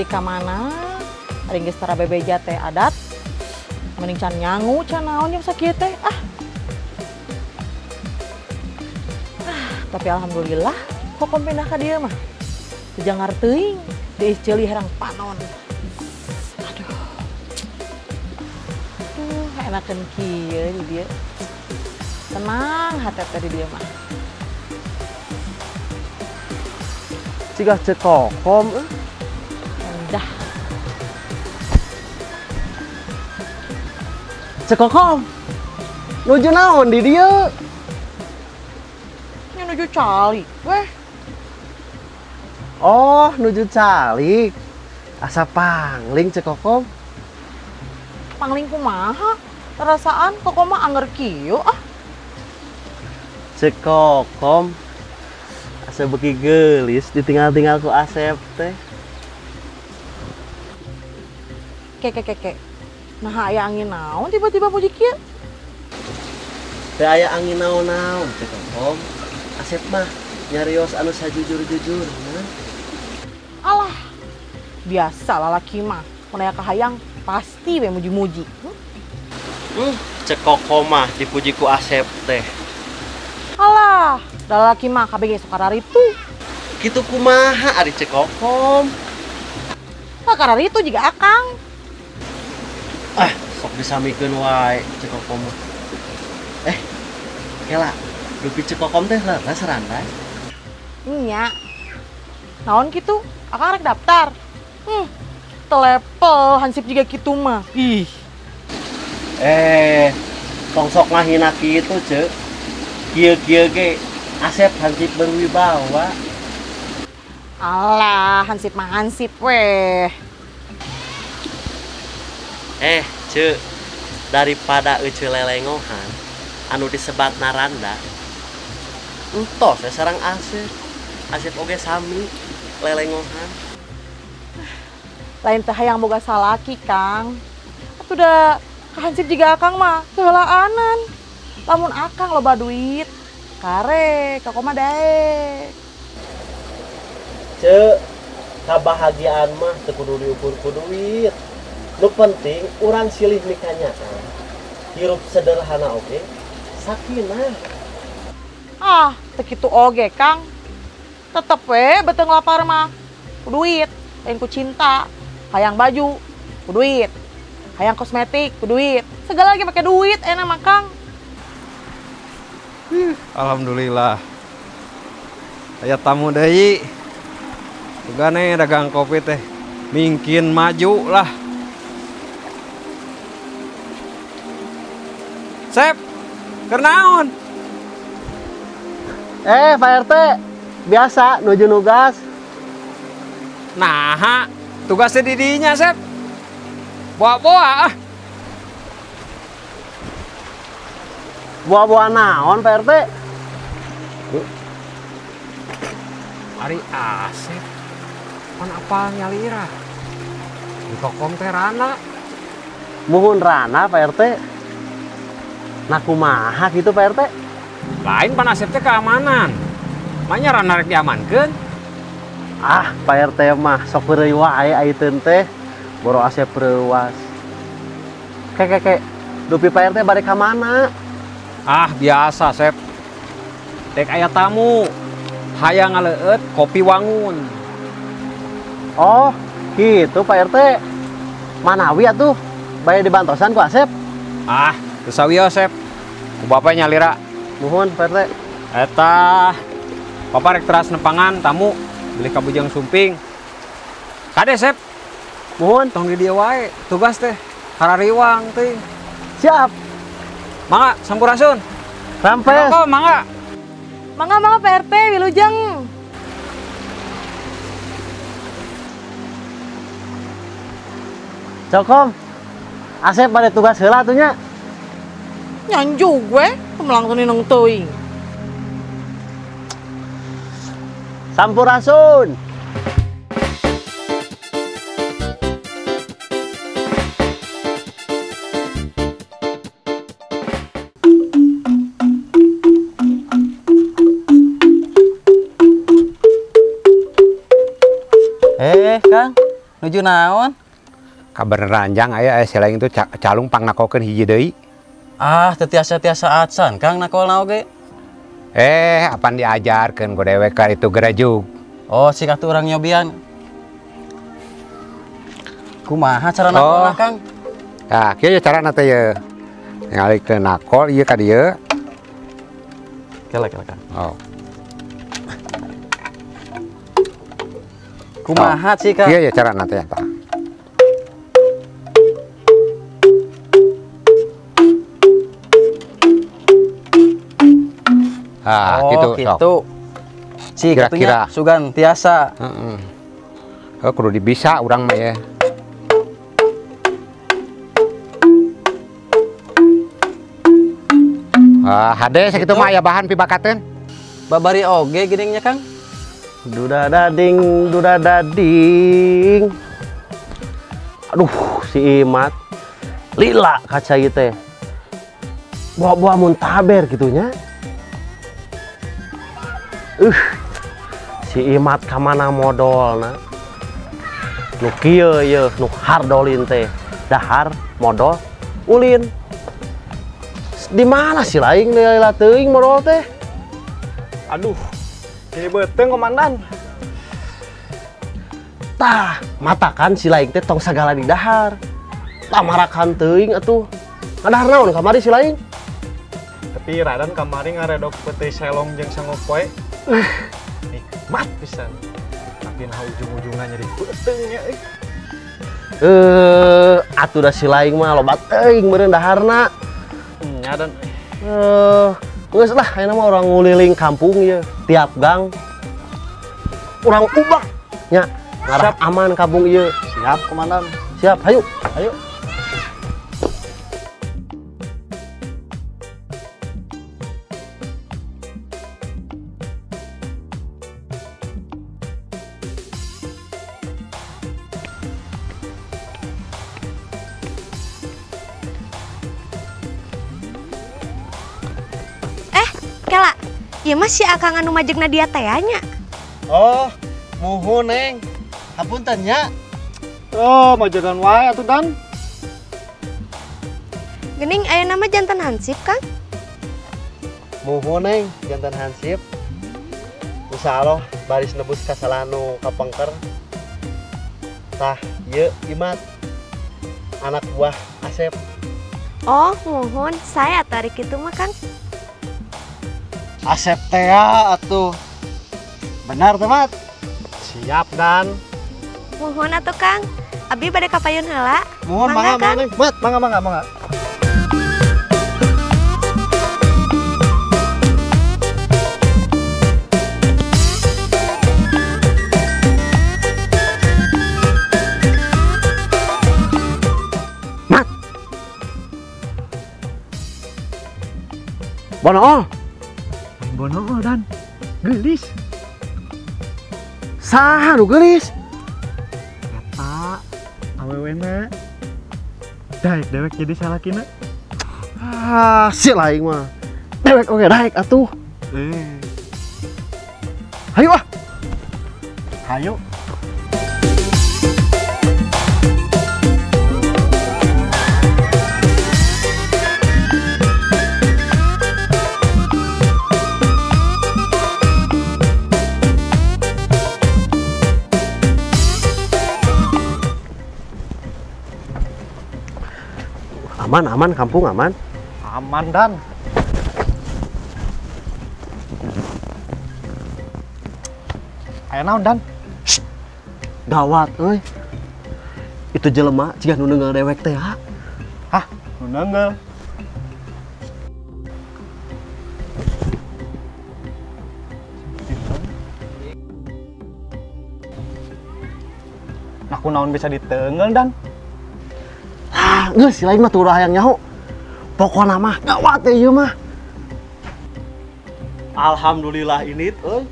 Saeutik ka mana? Ari geus tara bebeja teh adat. Mending can nyangu can naon jam sakieu teh. Ah. Tapi alhamdulillah Kokom pindah ka dieu mah. Teu jangar teuing, deui ceuli herang panon. Aduh. Aduh, enakeun kieu di dieu. Tenang hate teh di dieu mah. Cigah Ceu Kokom euy. Dah. Ceu Kokom. Nuju naon di dieu? Nya nuju calik weh. Oh, nuju calik. Asa pangling Ceu Kokom. Pangling kumaha? Perasaan Kokom mah anger kieu ah. Ceu Kokom asa beuki geulis ditinggal-tinggal ku Asep teh. Ke ke ke ke. Nah aya angin naon tiba-tiba puji kieu? Teu aya angin naon-naon Ceu Kokom. Asep mah nyarios anu sajujur-jujurna. Alah, biasa lalaki mah mun aya kahayang pasti we muji-muji. Ceu Kokom mah dipuji ku Asep teh. Alah, lalaki mah kabeh ge sok kararitu. Kitu kumaha ari Ceu Kokom? Lah kararitu jiga akang. Ah, sok disamikeun wae Ceu Kokom mah. Kela, dupi Ceu Kokom teh leres randa. Nya. Naon kitu? Akang rek daftar. Telepel hansip juga kitu mah. Ih. Tong sok ngahina kitu, Ceu. Kieu-kieu ge Asep hansip berwibawa. Alah, hansip mah hansip weh. Ceu, daripada ece lelengohan anu disebat naranda. Entos we sareng Asep. Asep oge sami lelengohan. Lain teh hayang boga salaki, Kang. Atuh da kahansip jiga akang mah keheulaanan. Lamun akang loba duit, kare Kokom mah daek. Ceu, kabahagiaan mah teu kudu diukur ku duit. Nu penting urang silih mikanyaan. Hirup sederhana oge, sakinah. Ah, teu kitu oge, Kang. Tetep we beuteung lapar mah ku duit, lain ku cinta. Hayang baju, ku duit. Hayang kosmetik, ku duit. Segala lagi pakai duit enak mah, Kang. Alhamdulillah. Aya tamu deui. Sugane dagang kopi teh mingkin maju lah. Sep, keur naon? Pak RT, biasa nuju nugas. Naha, tugasnya di dinya, Sep. Boa-boa ah. Boa-boa naon, Pak RT? Ari Asep, pan apal nyalira. Di Kokom teh rana. Muhun rana, Pak RT. Nah kumaha gitu, Pak RT? Lain pan Asep teh keamanan. Manya rana rek diamankeun. Ah, Pak RT mah sok peureuy wae aiteun teh. Boro Asep reuas. Ke ke ke, dupi Pak RT bade ka mana? Ah, biasa, Sep. Dek aya tamu. Hayang ngaleueut kopi wangun. Oh, gitu Pak RT. Manawi atuh bae dibantosan ku Asep. Ah, teu sawios, Sep. Ku bapak nyalira. Nuhun, Pak RT. Eta Bapak rek teras nepangan tamu beli ka Bujang Sumping. Kade, Sep. Nuhun. Tong di dieu wae tugas teh. Harariwang teh. Siap. Mangga sampurasun. Rampes. Mangga, mangga. Mangga mangga Pak RT wilujeng. Cokom. Asep bade tugas heula atuh nya. Nyanju gue, pemelang tuh ninung teuing. Sampurasun. Kang, Nuju naon? Kabar ranjang aya aya si laing tuh calung pangnakokeun hiji deui. Ah, teu tiasa-tiasa acan Kang nakolna oge. Eh, apan diajarkeun ku dewek ka itu gerajug. Oh, sik atuh urang nyobian. Kumaha cara nakolna, Kang? Tah, kieu carana teh ye. Ngalikeun nakol ieu ka dieu. Kela kela Kang. Oh. Kumaha sih Kang? Iya ya carana teh eta. Ah, oh, gitu. Gitu. Cik, kira-kira sugan tiasa. Heeh. Oh, kudu dibisa urang mah ya. Ah, hade sakitu mah aya bahan pibakateun. Babari oge geuning nya Kang. Dudadading, dudadading. Aduh, si Imat lila kaca ieu teh. Buah-buah muntaber gitunya. Si Imat kamana modolna? Nu kieu yeuh, nu hardolin teh. Dahar modol ulin. Di mana si laing lila teuing modol teh? Aduh, jadi beuteung komandan. Tah, matakan si laing teh tong sagala di dahar. Tah marakan teuing atuh. Ngadahar naon kamari si laing? Tapi radan kamari ngaredok peuteuy selong jeung sangu poe. Nikmat pisan. Tapi nah ujung-ujungna nyeri beuteung nya euy. Atuh da si laing mah loba teuing meureun daharna. Nya dan geus lah ayeuna mah urang nguliling kampung ieu tiap gang. Urang ubah nya ngarah aman kampung ieu. Siap komandan. Siap, hayu. Hayu. Kela, ieu mah si Akang anu majegna dia teh nya. Oh, muhun Neng. Hapunten nya. Oh, majegan wae atuh Dan. Geuning aya nama jantan hansip, Kang? Muhun Neng, jantan hansip. Insyaallah baris nebus kasalahan nu kapengker. Tah, ieu Imat. Anak buah Asep. Oh, muhun, saya tarik itu mah, Kang. Asep teh atuh. Benar teh, Mat? Siap, Dan. Muhun atuh, Kang. Abi bade ka payun heula. Muhun, mangga, mangga, Mat, mangga, mangga, mangga. Mat. Bonool. Bonool Dan, geulis. Saha nu geulis? Eta awewena. Daek dewek jadi salakina. Ah, si laing mah. Dewek oge daek atuh. Hayu ah. Hayu. Aman, aman, kampung aman. Aman, Dan. Aya naon, Dan? Shh. Gawat euy. Itu jelema jiga nu neunggeul dewek teh, ha? Hah, nu neunggeul? Nah, kunaon bisa diteunggeul, Dan? Ah, geus si lain mah tuh hayang nyaho. Pokona mah gawat teh ieu mah. Alhamdulillah ini euy.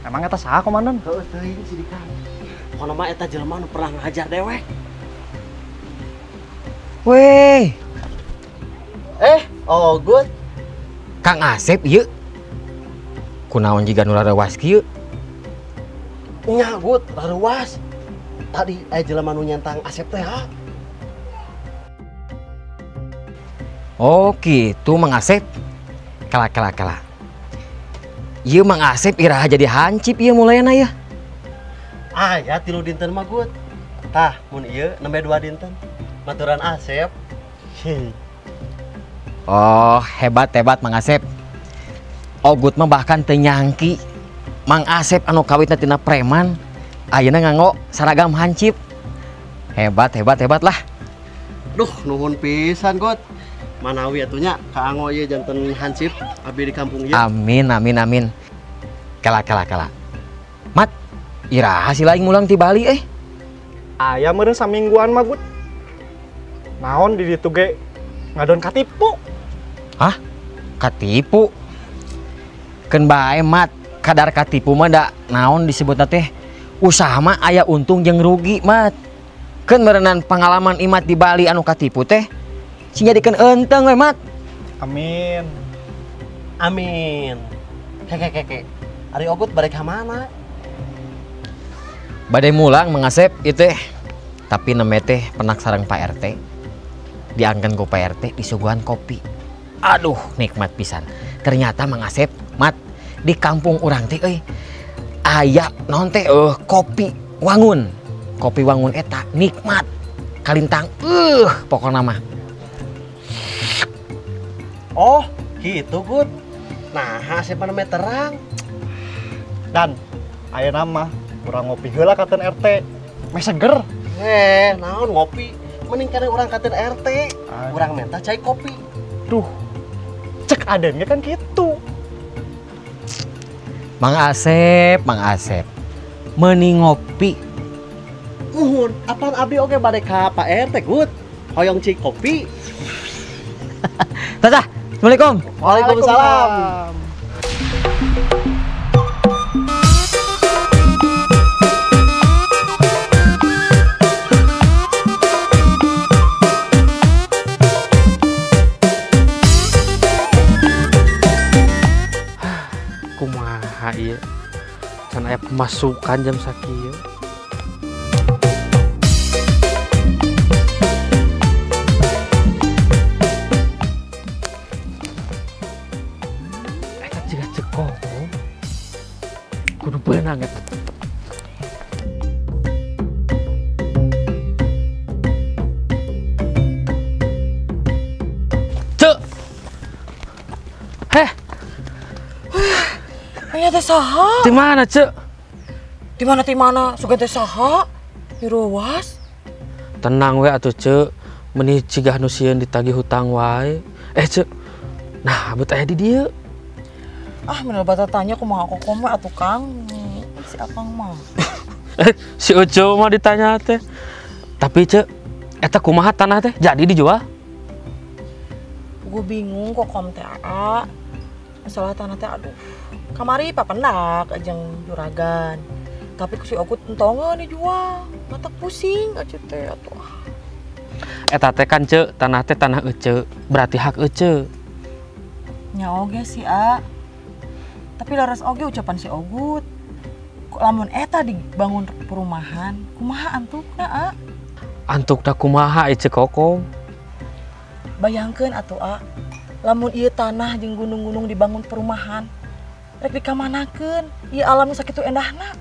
Emang eta saha komandan? Heuh teuing si Dika. Pokona mah eta jelema nu pernah ngajar dewek. Weh. Oh good. Kang Asep ieu. Kunaon jiga nu rareuwas kieu? Nya good, rareuwas. Tadi aya jelema nu nyentang Asep teh ha. Oh gitu Mang Asep. Kala kala kala. Ieu Mang Asep iraha jadi hancip ieu mulayana ya. Aya 3 dinten mah Gut. Tah mun ieu nembe 2 dinten. Maturan Asep. Oh hebat hebat Mang Asep. Ogut mah bahkan teu nyangki Mang Asep anu kawitna tina preman ayeuna nganggo seragam hancip. Hebat hebat hebat lah. Duh nuhun pisan Gut. Manawi atuh nya kaanggo ieu janten hansip abdi di kampung ieu. Amin amin amin. Kala kala kala. Mat, iraha si laing mulang ti Bali eh. Aya meureun samingguan mah Gut. Naon di ditu ge ngadon katipu. Hah? Katipu? Keun bae Mat, kadar katipu mah da naon disebutna teh usaha mah aya untung jeung rugi Mat. Keun meureunan pengalaman Imat di Bali anu katipu teh sing jadikeun eunteng we Mat. Amin. Amin. Keke keke. Ari Ogut balik ka mana? Bade mulang Mang Asep ieu teh. Tapi neme teh penak sareng Pak RT. Diangkeun ku Pak RT disuguhan kopi. Aduh, nikmat pisan. Ternyata Mang Asep, Mat, di kampung urang teh euy aya naon teh kopi wangun. Kopi wangun eta nikmat. Kalintang pokona mah. Oh, gitu Gut. Nah, Asep mah terang. Dan ayeuna mah urang ngopi heula katen RT. Meh seger. Naon ngopi? Mending kana urang katen RT. Urang menta cai kopi. Duh. Cek adennya kan gitu. Mang Asep, Mang Asep. Meuni ngopi. Uhun, apaan abdi oge bade ka Pak RT Gut. Hoyong cai kopi. Dadah. Assalamualaikum. Waalaikumsalam. Kumaha ieu? Can aya pemasukan jam sakieu. Kudu beunang eta. Cek. Heh. Aya teh saha? Di mana, Cek? Di mana di mana? Sugan teh saha? Diruas. Tenang we atuh, Cek. Meuni cigah nu sieun ditagih hutang wae. Cek. Nah, bet aya di dieu. Ah, menurut bata tanya kumaha koko mah atuh Kang. Si Akang mah. Si Ucu mah ditanya teh. Tapi Cek, eta kumaha tanah teh jadi dijual? Gue bingung kok kom teh aa. Masalah tanah teh aduh. Kamari papendak jeung juragan. Tapi ku si Ogut entongeun dijual. Matak pusing aja teh atuh. Eta teh kan Cek, tanah teh tanah Ece, berarti hak Ece. Nya oge sih a. Tapi laras oge ucapan si Ogut. Lamun eta dibangun perumahan, kumaha antukna a? Antukna kumaha Ece Kokom? Bayangkeun atuh a, lamun ieu tanah jeung gunung-gunung dibangun perumahan, rek dikamanakeun? Ieu alam sakitu endahna.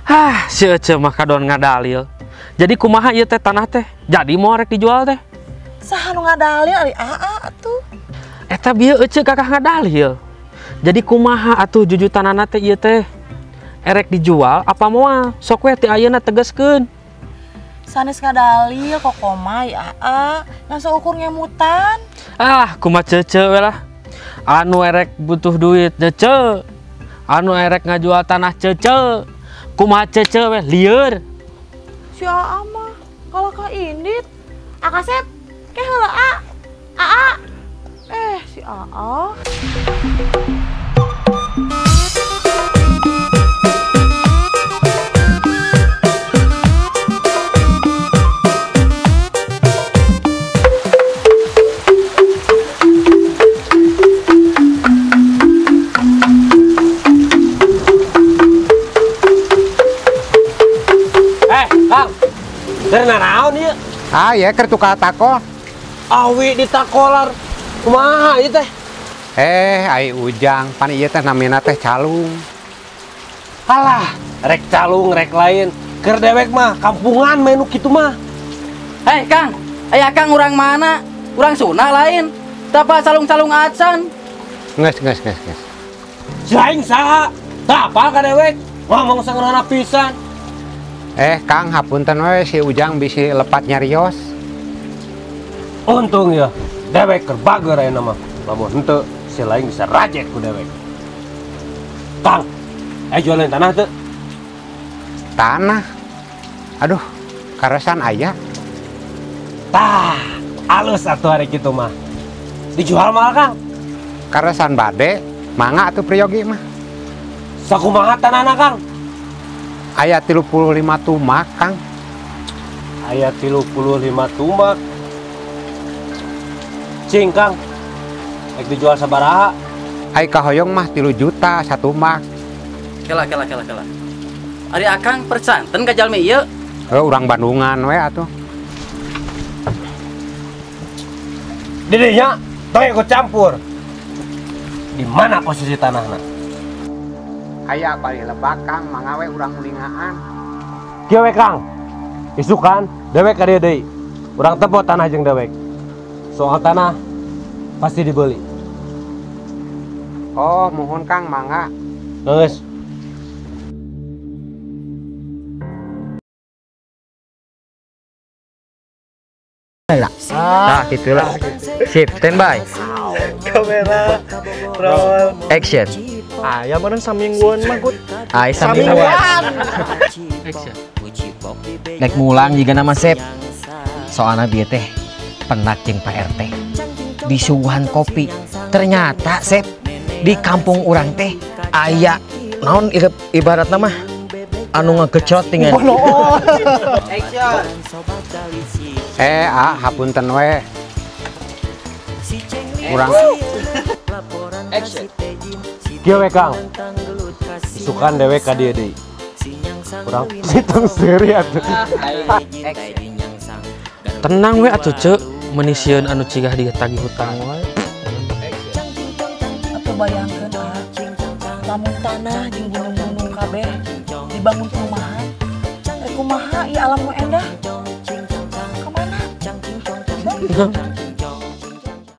Hah, si Ece mah kadon ngadalil. Jadi kumaha ieu teh tanah teh? Jadi mau rek dijual teh? Saha nu ngadalil ari aa atuh? Eta bieu Ece kakah ngadalil. Jadi kumaha atuh jujutanana teh ieu teh? Erek dijual apa moal? Sok we ti ayeuna tegaskeun. Sanes ngadalil kokomai aa, ngan saukur ngemutan. Ah, kumaha cece we lah. Anu erek butuh duit cece. Anu erek ngajual tanah cece. Kumaha cece we lieur. Si aa mah kalau ka indit. Akasep ke heula a. Aa. Si aa. Keur naraon ieu? Ah, ieu keur tukar takol. Awi ditakolar. Kumaha ieu teh? Ai Ujang, pan ieu teh namina teh calung. Alah, rek calung rek lain. Keur dewek mah kampungan main nu kitu mah. Hei Kang, aya Kang urang mana? Urang Sunda lain. Tapa calung-calung acan. Geus geus geus geus. Si aing saha? Tah apal ka dewek? Ngomong sangeunahna pisan. Kang, hapunten we si Ujang bisi lepat nyarios. Untung ya, dewek keur bager ayeuna mah. Lamun henteu si lain bisa rajek ku dewek. Kang, jualan tanah teu? Tanah? Aduh, karesan aya. Tah, alus atuh hari kitu mah. Dijual mahal, Kang? Karesan bade, mangga atuh priyogi mah. Sakumaha tanahna, Kang? Aya 35 tumak, Kang. Aya 35 tumak. Cing, Kang. Rek dijual sabaraha? Ai kahoyong mah 3 juta satu mak. Kela kela kela kela. Ari Akang percanten ka jalmi ieu? Urang Bandungan we atuh. Didinya tong ikut campur. Di mana posisi tanahna? Aya palih lebak, Kang, mangga we urang ulingaan. Kieu we, Kang. Isukan dewek ka dieu deui. Urang tempo tanah jeung dewek. Soal tanah pasti dibeli. Oh, muhun Kang, mangga. Geus. Nah, gitu lah. Sip, standby. Kamera roll. Action. Aya meureun samingguan mah, Gut. Ai samingguan. Action. Rek mulang jiga nama Sep. Soalna bieu teh penak jeung Pak RT. Disuguhan kopi. Ternyata Sep di kampung urang teh aya naon ibaratna mah anu ngegecot dengan. Action. Hapunten we. Urang Action. Kieu we, Kang. Isukan dewek ka dieu deui. Urang hitung seuri atuh. Tenang we atuh Ceu, meuni sieun anu cigah ditagih hutang wae. Atuh bayangkeun ah, lamun tanah jeung gunung-gunung kabeh dibangun perumahan, rek kumaha ieu alam nu endah? Kamana?